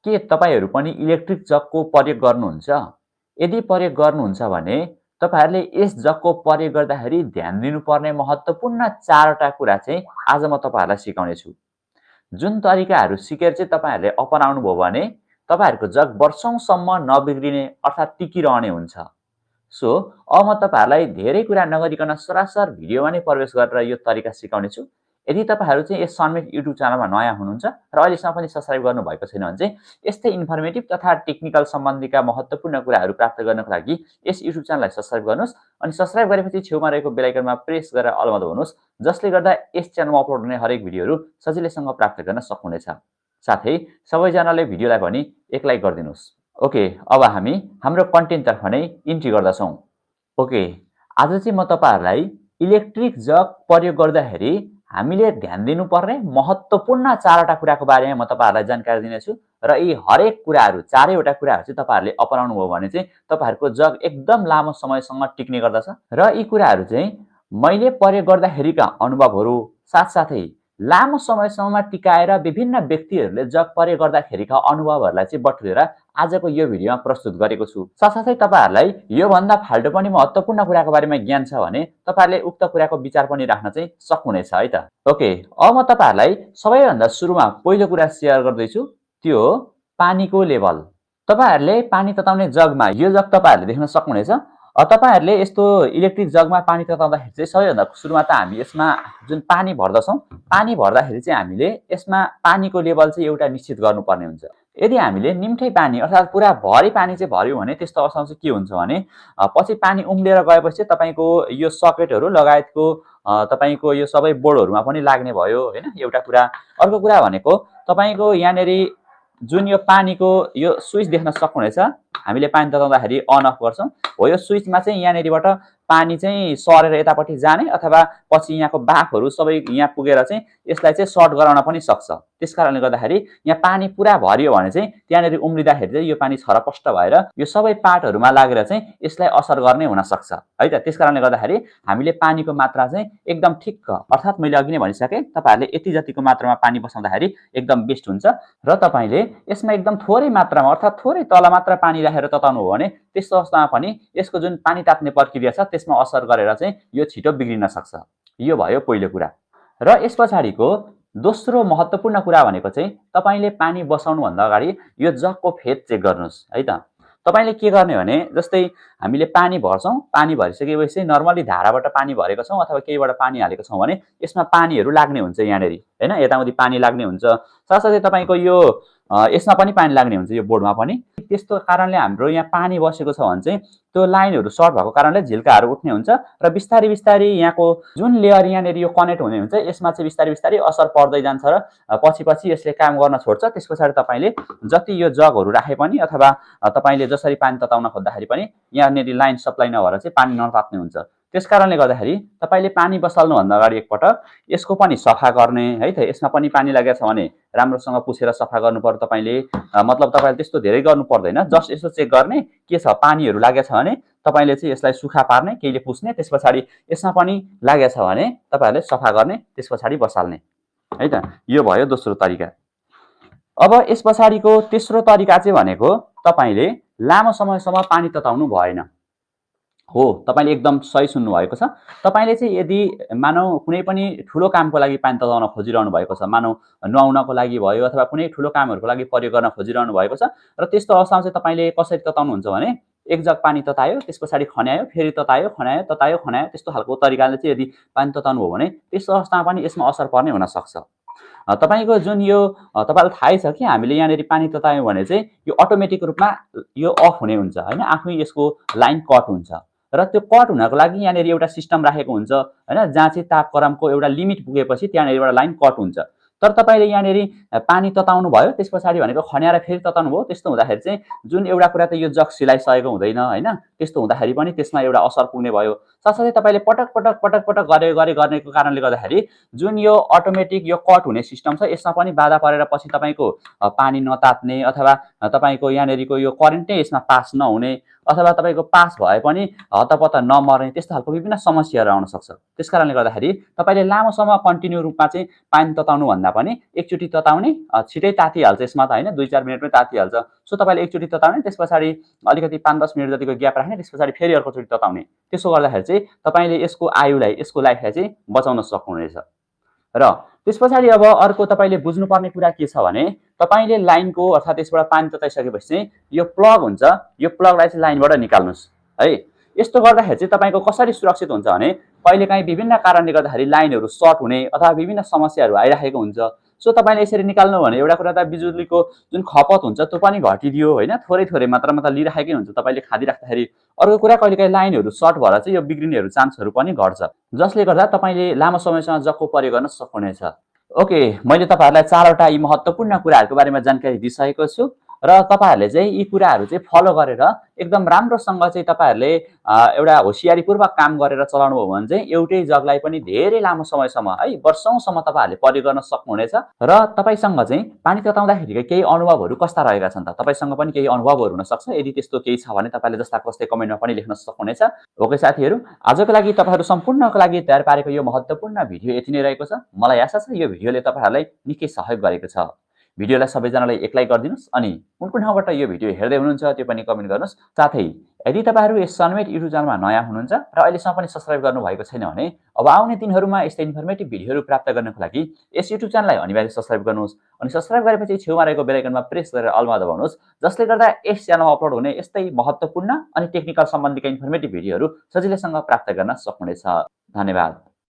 के तपाईहरू पनि इलेक्ट्रिक जगको प्रयोग गर्नुहुन्छ? यदि प्रयोग गर्नुहुन्छ भने तपाईहरूले यस जगको प्रयोग गर्दाखेरि ध्यान दिनुपर्ने महत्त्वपूर्ण 4 वटा कुरा चाहिँ आज म तपाईहरूलाई सिकाउने छु। जुन तरिकाहरू सिकेर चाहिँ तपाईहरूले अपनाउनु भयो भने तपाईहरूको जग वर्षौंसम्म नबिग्रिने अर्थात् टिकिरहने हुन्छ। सो अब म तपाईहरूलाई धेरै कुरा नगरिकन सरासर भिडियोमा नै प्रवेश गरेर यो तरिका सिकाउने छु। यदि तपाईहरू चाहिँ यस सन्मेक युट्युब च्यानलमा नयाँ हुनुहुन्छ र अहिलेसम्म पनि सब्स्क्राइब गर्नुभएको छैन भने चाहिँ यस्तै इन्फर्मेटिभ तथा टेक्निकल सम्बन्धीका महत्त्वपूर्ण कुराहरू प्राप्त गर्नको लागि यस युट्युब च्यानललाई सब्स्क्राइब गर्नुहोस् अनि सब्स्क्राइब गरेपछि छेउमा रहेको बेल आइकनमा प्रेस गरेर अलमा दबाउनुहोस्, जसले गर्दा यस च्यानलमा अपलोड हुने हरेक भिडियोहरू सजिलैसँग प्राप्त गर्न सक्नुहुनेछ। साथै सबैजनाले भिडियोलाई पनि एक लाइक गरिदिनुहोस्। ओके, अब हामी हाम्रो कन्टेन्टतर्फ नै इन्ट्री गर्दछौँ। ओके, आज चाहिँ म तपाईहरूलाई इलेक्ट्रिक जग प्रयोग गर्दाखेरि हामीले ध्यान दिनुपर्ने महत्त्वपूर्ण 4 वटा कुराको बारेमा म तपाईहरूलाई जानकारी दिनेछु र यी हरेक कुराहरू 4 वटा कुराहरू चाहिँ तपाईहरूले अपनाउनु भयो भने चाहिँ तपाईहरूको जग एकदम लामो समयसम्म टिक्ने गर्दछ र यी कुराहरू चाहिँ मैले प्रयोग गर्दाखेरिका अनुभवहरू साथसाथै लामो समयसम्म टिकाएर विभिन्न व्यक्तिहरूले जग प्रयोग गर्दाखेरिका अनुभवहरूलाई चाहिँ बटुलेर आजको यो भिडियोमा प्रस्तुत गरेको छु। साथसाथै तपाईहरूलाई योभन्दा फाल्टो पनि महत्त्वपूर्ण कुराको बारेमा ज्ञान छ भने तपाईहरूले उक्त कुराको विचार पनि राख्न चाहिँ सक्नुहुनेछ है त। ओके, अब म तपाईहरूलाई सबैभन्दा सुरुमा पहिलो कुरा सेयर गर्दैछु, त्यो हो पानीको लेभल। तपाईहरूले पानी तताउने जगमा यो जग तपाईहरूले देख्न सक्नुहुनेछ। तपाईहरूले यस्तो इलेक्ट्रिक जगमा पानी तताउँदाखेरि चाहिँ सबैभन्दा सुरुमा त हामी यसमा जुन पानी भर्दछौँ, पानी भर्दाखेरि चाहिँ हामीले यसमा पानीको लेभल चाहिँ एउटा निश्चित गर्नुपर्ने हुन्छ। यदि हामीले निम्ठै पानी अर्थात् पुरा भरि पानी चाहिँ भर्यौँ भने त्यस्तो अवस्थामा चाहिँ के हुन्छ भने पछि पानी उम्लिएर गएपछि तपाईँको यो सकेटहरू लगायतको तपाईँको यो सबै बोर्डहरूमा पनि लाग्ने भयो हैन, एउटा कुरा। अर्को कुरा भनेको तपाईँको यहाँनेरि जुन यो पानीको यो स्विच देख्न सक्नुहुनेछ, हामीले पानी तताउँदाखेरि अन अफ गर्छौँ, हो यो स्विचमा चाहिँ यहाँनेरिबाट पानी चाहिँ सरेर यतापट्टि जाने अथवा पछि यहाँको बाफहरू सबै यहाँ पुगेर चाहिँ यसलाई चाहिँ सर्ट गराउन पनि सक्छ। त्यसकारणले गर्दाखेरि यहाँ पानी पुरा भरियो भने चाहिँ त्यहाँनेरि उम्लिँदाखेरि चाहिँ यो पानी छरपष्ट भएर यो सबै पार्टहरूमा लागेर चाहिँ यसलाई असर गर्ने हुन सक्छ है त। त्यसकारणले गर्दाखेरि हामीले पानीको मात्रा चाहिँ एकदम ठिक्क अर्थात् मैले अघि नै भनिसकेँ, तपाईहरूले यति जतिको मात्रामा पानी बसाउँदाखेरि एकदम बेस्ट हुन्छ र तपाईले यसमा एकदम थोरै मात्रामा अर्थात् थोरै तल मात्र पानी राखेर तताउनु हो भने त्यस्तो अवस्थामा पनि यसको जुन पानी तात्ने प्रक्रिया छ त्यसमा असर गरेर चाहिँ यो छिटो बिग्रिन सक्छ। यो भयो पहिलो कुरा। र यस पछाडिको दोस्रो महत्त्वपूर्ण कुरा भनेको चाहिँ तपाईले पानी बसाउनुभन्दा अगाडि यो जगको फेद चेक गर्नुहोस् है त। तपाईले के गर्ने भने जस्तै हामीले पानी भर्छौँ, पानी भरिसकेपछि नर्मली धाराबाट पानी भरेको छौँ अथवा केहीबाट पानी हालेको छौँ भने यसमा पानीहरू लाग्ने हुन्छ यहाँनेरि हैन, यताउति पानी लाग्ने हुन्छ। साथसाथै तपाईँको यो यसमा पनि पानी लाग्ने हुन्छ, यो बोर्डमा पनि। त्यस्तो कारणले हाम्रो यहाँ पानी बसेको छ भने चाहिँ त्यो लाइनहरू सर्ट भएको कारणले झिल्काहरू उठ्ने हुन्छ र बिस्तारै बिस्तारै यहाँको जुन लेयर यहाँनेरि यो कनेक्ट हुने हुन्छ यसमा चाहिँ बिस्तारै बिस्तारै असर पर्दै जान्छ र पछि पछि यसले काम गर्न छोड्छ। त्यस पछाडि तपाईले जति यो जगहरू राखे पनि अथवा तपाईले जसरी पानी तताउन खोज्दाखेरि पनि यहाँनेरि लाइन सप्लाई नभएर चाहिँ पानी नतात्ने हुन्छ। त्यसकारणले गर्दाखेरि तपाईले पानी बसाल्नुभन्दा अगाडि एकपटक यसको पनि सफा गर्ने है त। यसमा पनि पानी लागेको छ भने राम्रोसँग पुछेर सफा गर्नुपर्यो तपाईले। मतलब तपाईले त्यस्तो धेरै गर्नु पर्दैन, जस्ट यसो चेक गर्ने के छ, पानीहरू लागेको छ भने तपाईले चाहिँ यसलाई सुखा पार्ने, केहीले पुछ्ने, त्यस पछाडि यसमा पनि लागेको छ भने तपाईहरूले सफा गर्ने, त्यस पछाडि बसाल्ने है त। यो भयो दोस्रो तरिका। अब यस पछाडिको तेस्रो तरिका चाहिँ भनेको तपाईले लामो समयसम्म पानी तताउनु भएन हो। तपाईले एकदम सही सुन्नु भएको छ। तपाईले चाहिँ यदि मानौ कुनै पनि ठुलो कामको लागि पानी तताउन खोजिरहनु भएको छ, मानौ नुहाउनको लागि भयो अथवा कुनै ठुलो कामहरूको लागि प्रयोग गर्न खोजिरहनु भएको छ र त्यस्तो अवस्थामा चाहिँ तपाईले कसरी तताउनुहुन्छ भने एक जग पानी ततायो, त्यस पछाडि खन्यायो, फेरि ततायो, खन्यायो, ततायो, खन्यायो, त्यस्तो खालको तरिकाले चाहिँ यदि पानी तताउनु हो भने त्यस्तो अवस्थामा पनि यसमा असर पर्ने हुन सक्छ। तपाईको जुन यो तपाईलाई थाहै छ कि हामीले यहाँनेरि पानी ततायौँ भने चाहिँ यो अटोमेटिक रूपमा यो अफ हुने हुन्छ हैन, आफै यसको लाइन कट हुन्छ र त्यो कट हुनको लागि यहाँनेरि एउटा सिस्टम राखेको हुन्छ हैन, जहाँ चाहिँ तापक्रमको एउटा लिमिट पुगेपछि त्यहाँनेरिबाट लाइन कट हुन्छ। तर तपाईले यहाँनेरि पानी तताउनु भयो, त्यस पछाडि भनेको खन्याएर फेरि तताउनु भयो, त्यस्तो हुँदाखेरि चाहिँ जुन एउटा कुरा त यो जग सिलाइसकेको हुँदैन हैन, त्यस्तो हुँदाखेरि पनि त्यसमा एउटा असर पुग्ने भयो। साथसाथै तपाईँले पटक पटक पटक पटक गर्नेको कारणले गर्दाखेरि जुन यो अटोमेटिक यो कट हुने सिस्टम छ यसमा पनि बाधा परेर पछि तपाईँको पानी नतात्ने अथवा तपाईँको यहाँनिरको यो करेन्ट नै यसमा पास नहुने अथवा तपाईँको पास भए पनि हतपत नमर्ने त्यस्तो खालको विभिन्न समस्याहरू आउन सक्छ। त्यस कारणले गर्दाखेरि तपाईँले लामो समय कन्टिन्यू रूपमा चाहिँ पानी तताउनु भन्दा पनि एकचोटि तताउने छिटै तातिहाल्छ यसमा त होइन 2-4 मिनटमै तातिहाल्छ। सो तपाईँले एकचोटि तताउने त्यस पछाडि अलिकति 5-10 मिनट जतिको ग्याप राख्ने त्यस पछाडि फेरि अर्कोचोटि तताउने। त्यसो गर्दाखेरि चाहिँ तपाईँले यसको आयुलाई यसको लाइफलाई चाहिँ बचाउन सक्नुहुनेछ। र त्यस पछाडि अब अर्को तपाईँले बुझ्नुपर्ने कुरा के छ भने तपाईँले लाइनको अर्थात् यसबाट पानी तताइसकेपछि चाहिँ यो प्लग हुन्छ यो प्लगलाई चाहिँ लाइनबाट निकाल्नुहोस् है। यस्तो गर्दाखेरि चाहिँ तपाईँको कसरी सुरक्षित हुन्छ भने कहिलेकाहीँ विभिन्न कारणले गर्दाखेरि लाइनहरू सर्ट हुने अथवा विभिन्न समस्याहरू आइरहेको हुन्छ। सो तपाईँले यसरी निकाल्नु भने एउटा कुरा त बिजुलीको जुन खपत हुन्छ त्यो पनि घटिदियो होइन, थोरै थोरै मात्रामा त लिइराखेकै हुन्छ तपाईँले खाँदिराख्दाखेरि। अर्को कुरा कहिलेकाहीँ लाइनहरू सर्ट भएर चाहिँ यो बिग्रिनेहरू चान्सहरू पनि घट्छ, जसले गर्दा तपाईँले लामो समयसम्म जगको प्रयोग गर्न सक्नुहुनेछ। ओके, मैले तपाईँहरूलाई 4वटा यी महत्त्वपूर्ण कुराहरूको बारेमा जानकारी दिइसकेको छु र तपाईँहरूले चाहिँ यी कुराहरू चाहिँ फलो गरेर एकदम राम्रोसँग चाहिँ तपाईँहरूले एउटा होसियारीपूर्वक काम गरेर चलाउनु भयो भने चाहिँ एउटै जगलाई पनि धेरै लामो समयसम्म है वर्षौँसम्म तपाईँहरूले प्रयोग गर्न सक्नुहुनेछ। र तपाईँसँग चाहिँ पानी तताउँदाखेरिका केही अनुभवहरू कस्ता रहेका छन् त? तपाईँसँग पनि केही अनुभवहरू हुनसक्छ। यदि त्यस्तो केही छ भने तपाईँले जस्ताको तस्तै कमेन्टमा पनि लेख्न सक्नुहुनेछ। ओके साथीहरू, आजको लागि तपाईँहरू सम्पूर्णको लागि तयार पारेको यो महत्त्वपूर्ण भिडियो यति नै रहेको छ। मलाई आशा छ यो भिडियोले तपाईँहरूलाई निकै सहयोग गरेको छ। भिडियोलाई सबैजनाले एक लाइक गरिदिनुहोस् अनि कुन ठाउँबाट यो भिडियो हेर्दै हुनुहुन्छ त्यो पनि कमेन्ट गर्नुहोस्। साथै यदि तपाईँहरू यस सनमेट युट्युब च्यानलमा नयाँ हुनुहुन्छ र अहिलेसम्म पनि सब्स्क्राइब गर्नुभएको छैन भने अब आउने दिनहरूमा यस्तै इन्फर्मेटिभ भिडियोहरू प्राप्त गर्नको लागि यस युट्युब च्यानललाई अनिवार्य सब्स्क्राइब गर्नुहोस् अनि सब्स्क्राइब गरेपछि छेउमा रहेको बेल आइकनमा प्रेस गरेर अलमा दबाउनुहोस्, जसले गर्दा यस च्यानलमा अपलोड हुने यस्तै महत्त्वपूर्ण अनि टेक्निकल सम्बन्धीका इन्फर्मेटिभ भिडियोहरू सजिलैसँग प्राप्त गर्न सक्नुहुनेछ। धन्यवाद।